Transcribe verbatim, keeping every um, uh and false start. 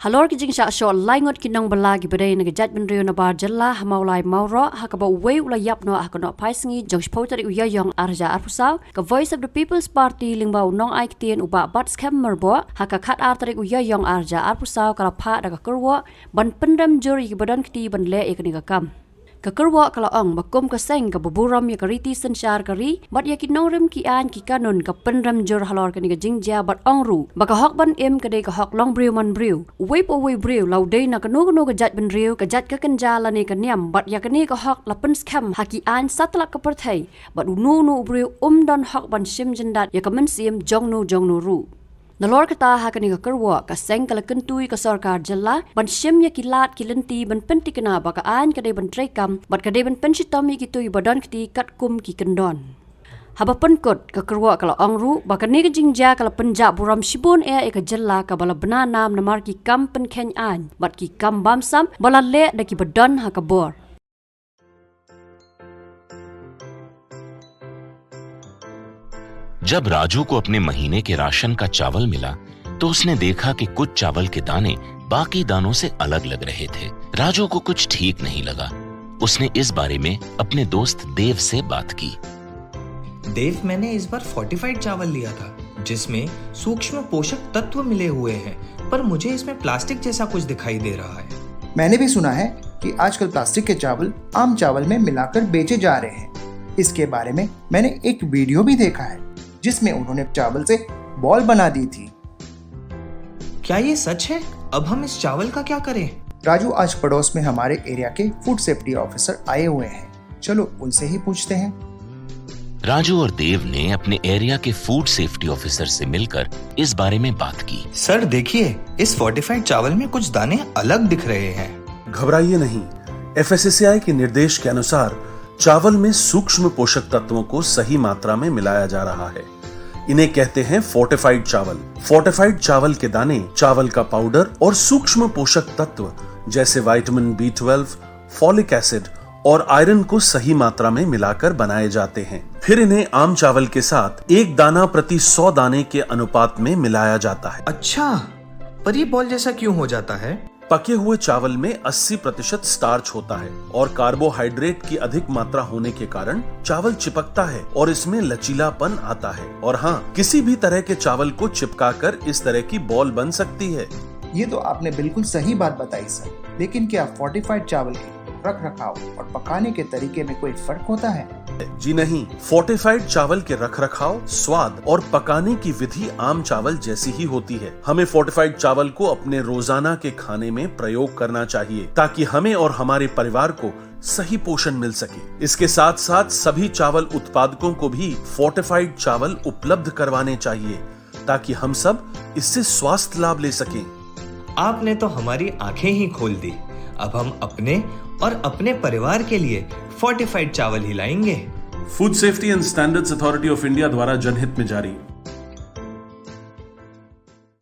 Halor ki jingshah shoh laingut ki nongbylla kiba dei na ka jaitbynriew nabar jylla ha Mawlai Mawroh, ha kaba uwei u la ïap noh ha ka nohphaisngi jong shiphew tarik u Ïaïong arhajar arphew saw, ka Voice of the People's Party lyngba u nongai ktien u Bah Batskhem Myrboh, ha ka khatar tarik u Ïaïong arhajar arphew saw ka la phah da ka kyrwoh ban pynrem jur ïa kiba don kti ban leh ïa kane ka kam. Ka kyrwoh ka la ong ba kum ka seng kaba burom ïa ka riti synshar ka ri bad ïa ki nongrim ki aiñ ki kanun, ka pynrem jur halor kane ka jingjia bad ong ruh ba ka hok ban im ka dei ka hok long briew man briew. Uwei pa uwei u briew, la u dei na kano kano ka jaitbynriew, ka jait ka kynja lane ka niam, bad ïa kane ka hok la pynskhem ha ki aiñ satlak ka pyrthei, bad uno uno u briew um don hok ban shim jyndat ïa ka mynsiem jongno jongno ruh. Nalor kata, ha kane ka kyrwoh ka seng ka la kyntu ïa ka sorkar jylla ban shim ïa ki lad ki lynti ban pynthikna ba ka aiñ ka dei ban treikam bad ka dei ban pynshitom ïa kito kiba don kti katkum ki kyndon. Haba pynkut, ka kyrwoh ka la ong ruh ba kane ka jingjia ka la pynjah burom shibun eh ïa ka jylla kaba la bna nam namar ki kam pynkheiñ aiñ bad ki kam bamsap ba la leh da kiba don ha ka bor. जब राजू को अपने महीने के राशन का चावल मिला, तो उसने देखा कि कुछ चावल के दाने बाकी दानों से अलग लग रहे थे। राजू को कुछ ठीक नहीं लगा। उसने इस बारे में अपने दोस्त देव से बात की। देव, मैंने इस बार फोर्टिफाइड चावल लिया था, जिसमें सूक्ष्म पोषक तत्व मिले हुए हैं, पर मुझे इसमें प्लास्टिक जैसा कुछ दिखाई दे रहा है। मैंने भी सुना है कि आजकल प्लास्टिक के चावल आम चावल में मिलाकर बेचे जा रहे हैं। इसके बारे में मैंने एक वीडियो भी देखा है, जिसमें उन्होंने चावल से बॉल बना दी थी। क्या ये सच है? अब हम इस चावल का क्या करें? राजू, आज पड़ोस में हमारे एरिया के फूड सेफ्टी ऑफिसर आए हुए हैं, चलो उनसे ही पूछते हैं। राजू और देव ने अपने एरिया के फूड सेफ्टी ऑफिसर से मिलकर इस बारे में बात की। सर, देखिए, इस फोर्टिफाइड चावल में कुछ दाने अलग दिख रहे हैं। घबराइए नहीं, एफएसएसएआई के निर्देश के अनुसार चावल में सूक्ष्म पोषक तत्वों को सही मात्रा में मिलाया जा रहा है। इन्हें कहते हैं फोर्टिफाइड चावल। फोर्टिफाइड चावल के दाने चावल का पाउडर और सूक्ष्म पोषक तत्व जैसे vitamin B twelve, folic acid और आयरन को सही मात्रा में मिलाकर बनाए जाते हैं। फिर इन्हें आम चावल के साथ एक दाना प्रति सौ दाने के अनुपात में मिलाया जाता है। अच्छा, पर ये बॉल जैसा क्यों हो जाता है? पके हुए चावल में अस्सी प्रतिशत स्टार्च होता है और कार्बोहाइड्रेट की अधिक मात्रा होने के कारण चावल चिपकता है और इसमें लचीलापन आता है। और हाँ, किसी भी तरह के चावल को चिपकाकर इस तरह की बॉल बन सकती है। ये तो आपने बिल्कुल सही बात बताई सर, लेकिन क्या फोर्टिफाइड चावल के रख रखाव और पकाने के तरीके में कोई फर्क होता है? जी नहीं, फोर्टिफाइड चावल के रखरखाव, स्वाद और पकाने की विधि आम चावल जैसी ही होती है। हमें फोर्टिफाइड चावल को अपने रोजाना के खाने में प्रयोग करना चाहिए, ताकि हमें और हमारे परिवार को सही पोषण मिल सके। इसके साथ साथ सभी चावल उत्पादकों को भी फोर्टिफाइड चावल उपलब्ध करवाने चाहिए, ताकि हम सब इससे स्वास्थ्य लाभ ले सकें। आपने तो हमारी आंखें ही खोल दी। अब हम अपने और अपने परिवार के लिए फोर्टिफाइड चावल ही लाएंगे। Food Safety and Standards Authority of India द्वारा जनहित में जारी।